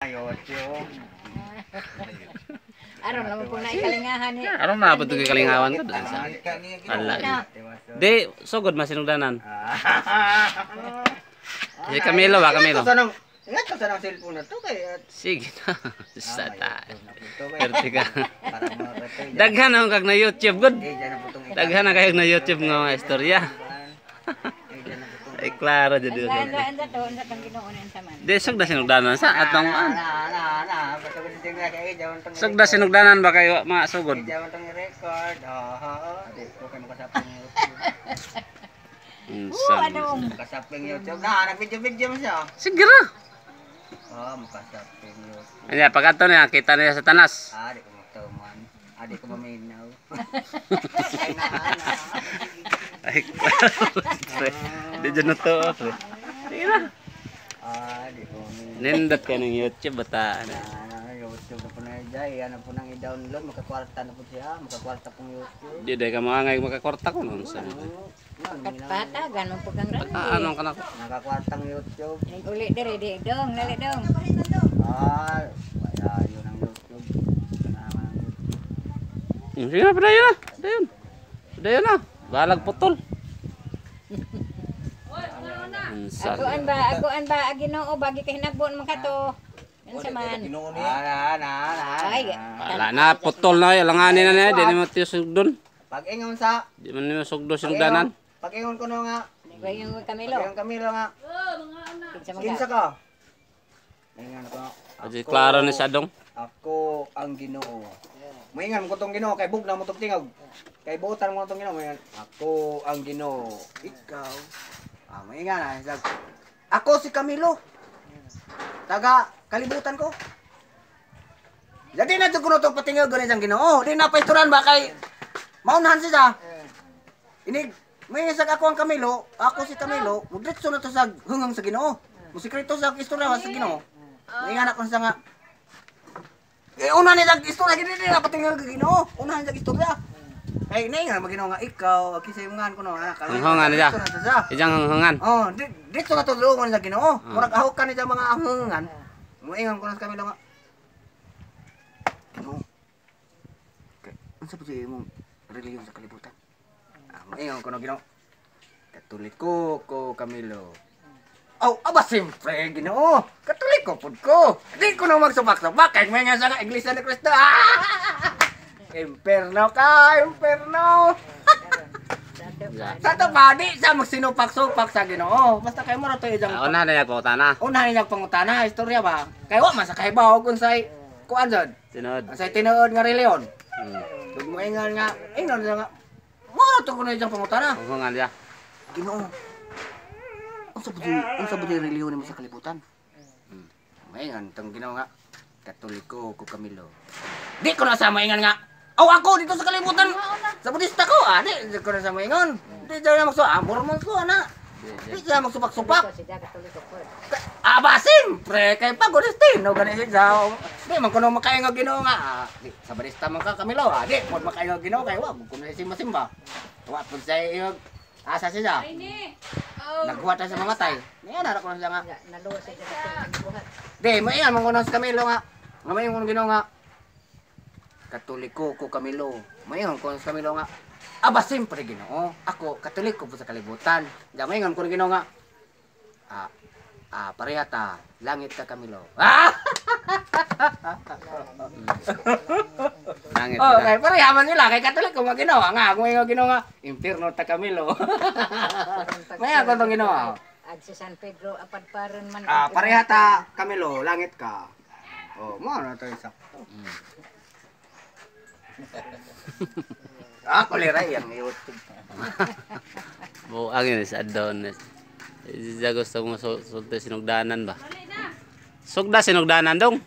YouTube. Aron naman po na ikalingahan ni. Aron na po ito kalingawan ko doon sa. Ala. Di, sugod masinugdanan. Si Camilo ba, Camilo? Ingat ka sa nang cellphone na to kay Sige na. Sa ta. ito kay Perti ka. para mga Daghan ang kag na YouTube good. Eh, dyan na po tong Daghan ang kayog na YouTube nga mga istorya. Eh, dyan na po tong Ay klaro jud Anda dito. anda anda to unsa tong Ginoo na unsa man. Di sugda sinugdanan sa atong an. Na na na basta ko din nga kay dyan tong Sugda sinugdanan ba kayo mga sugod? Dyan tong record. Oo. Di ko kay makasaping YouTube. Unsa man Ano? sila. Makasaping YouTube. Na nag-video-video mo siya. Sige ra. Oh, makasaping YouTube. Anya pag ato niya kita niya sa tanas. Ah, di ko magtuman. Ah, di ko maminaw. Ay, na, na. Ay klaro. Pre. Di jud na to, pre. Sige na. Ah, di ko maminaw. Nindot ka ng YouTube bata. Na, na, YouTube na po na dyan. Yan na po nang i-download. Makakwarta na po siya. Makakwarta pong YouTube. Di day ka maangay makakorta ko nun sa. Katpatagan mo po kang rani. Anong kanako? Nakakwartang YouTube. Ning uli diri di dong lali dong. Ah, wala yun ang YouTube. Kailangan ang YouTube. Sige na, padayon na. Padayon. Padayon na. Balag putol. Unsa. Ako an ba ang Ginoo bagi kay hinagbon man kato. Unsa man. Ah, na, na, na. Ay, Wala na, putol na. Alanganin na niya. Di na mo tiyo sugdon. Pag-ingon sa... Di man nimo sugdo sinugdanan. Pag-ingon ko na nga. Pag-ingon Camilo. Pag-ingon Camilo nga. Kinsa man Kinsa ka? ka? Ingon ko. Adi klaro ni Sadong. Ako ang Ginoo. Maingan mo ko tong Ginoo kay bugna mo tong tingog. Kay buotan mo tong Ginoo maingan. Ako ang Ginoo. Ikaw. Ah, maingan ah. Ako si Camilo. Taga kalibutan ko. Jadi na jud kuno tong patingog gani sang Ginoo. Di na paisturan ba kay maunahan siya. Inig may sag ako ang Camilo, ako si Camilo, mudretso na to sa hungang sa Ginoo. Musikreto sa istorya sa Ginoo. Maingan ako sa nga eh, una ni nag istorya gini ni patingog kay Ginoo. Una ni istorya. Kay nay nga maginoo nga ikaw, kisay mga ko no. Ah, Hunghungan niya. Dito na siya. Ijang hunghungan. Oh, dito na to lungon sa Ginoo. Murag ahok ka ni sa mga ahungan. Muingon ko na sa Camilo nga. Ginoo. Kay unsa po siya imong relihiyon sa kalibutan? Ah, muingon ko na Ginoo. Katoliko ko Camilo. Oh, aba siyempre, Ginoo. Katoliko pud ko. Di ko na magsupak-supak kay may nga sa nga Iglesia ni Cristo. Ah! Imperno ka, imperno. Sa to pa di sa magsinupak-supak sa Ginoo. Basta kay mo ra to ijang Una na niya pangutana. Una niya pangutana istorya ba? Kay wa man sa kahibaw kung say kuan jud. Tinod. Say tinuod nga reliyon. Ug moingon nga, ingon nga. Mo ra to kuno ijang pangutana. Hunghungan niya. Ginoo. Unsa ba di relihiyon nimo sa kalibutan? Maingan tong Ginoo nga. Katoliko ko Camilo. Di ko na sa maingan nga. Aw ako dito sa kalibutan. Sa Budista ko, ah, di ko na sa maingon. Di na magsu, ah, Mormon ko ana. Di siya magsupak-supak. Si Katoliko po. Aba, siyempre, kay Pagulistino, gani siya. Di man kuno makaingog Ginoo nga. Ah, di, sa Budista man ka Camilo, ah, di pod makaingog Ginoo kay wa kuno simba-simba. Wa pud sa iyog asa siya. Naghuwat sa mamatay. Niya na ko siya nga. Naluwa si Katoliko buhat. Di, maingan man kuno sa Camilo nga. Nga maingon Ginoo nga. Katoliko ko Camilo. Maingon ko sa Camilo nga. Aba, siyempre Ginoo. Ako Katoliko po sa kalibutan. Di maingon ko Ginoo nga. Ah, ah, pareha ta. Langit ka Camilo. Ah! Langit Oh, ka. kay pareha man nila kay Katoliko man Ginoo nga. Kung ingon Ginoo nga, impierno ta Camilo. Maya ko tong Ginoo. Ag si San Pedro apad paron man. Ah, pareha ta Camilo, langit ka. Oh, mo na to isa. Ah, kolera yang YouTube. Buang yun sa Adonis. Siya gusto mo sulti sinugdanan ba? Sugda sinugdanan dong.